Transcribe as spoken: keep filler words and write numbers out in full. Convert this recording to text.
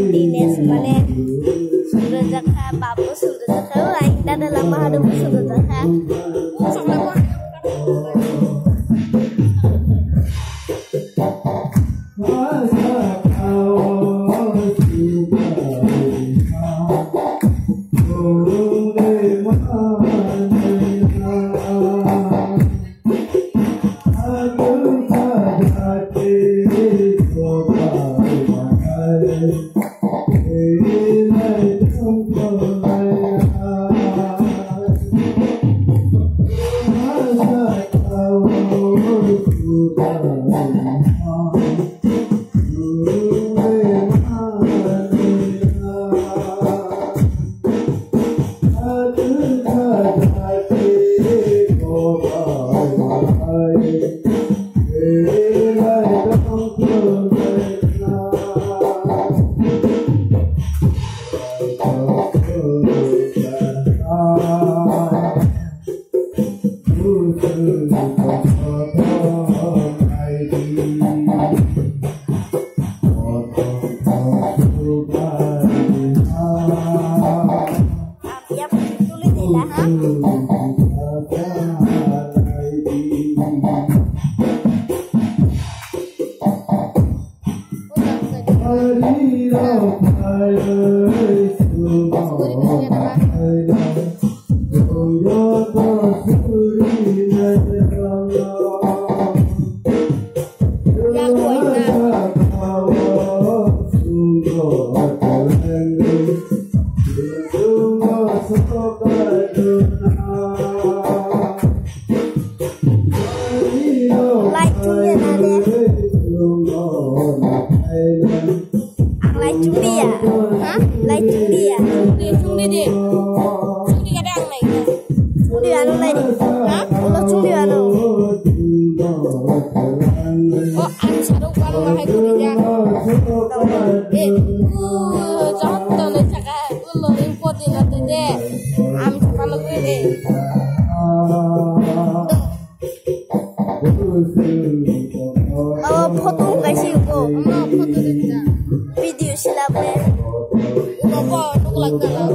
Dinesh mane sumrajak kha, babu sumrajak kha, o ai dada lama hadu sumrajak kha. Light chungya na de. Ang light chungya. Ha? Light chungya. Chungya, chungya de. Chungya ka de ang light. Chungya ano light. Ha? Ulo chungya ano. O ang saruk ano bahai chungya. Eh, uh, jotto le saka ulo ring podi na de. Am chapalo de. Abo photo kaisa ko. Video silap le. Ulo bo nuk lak dala.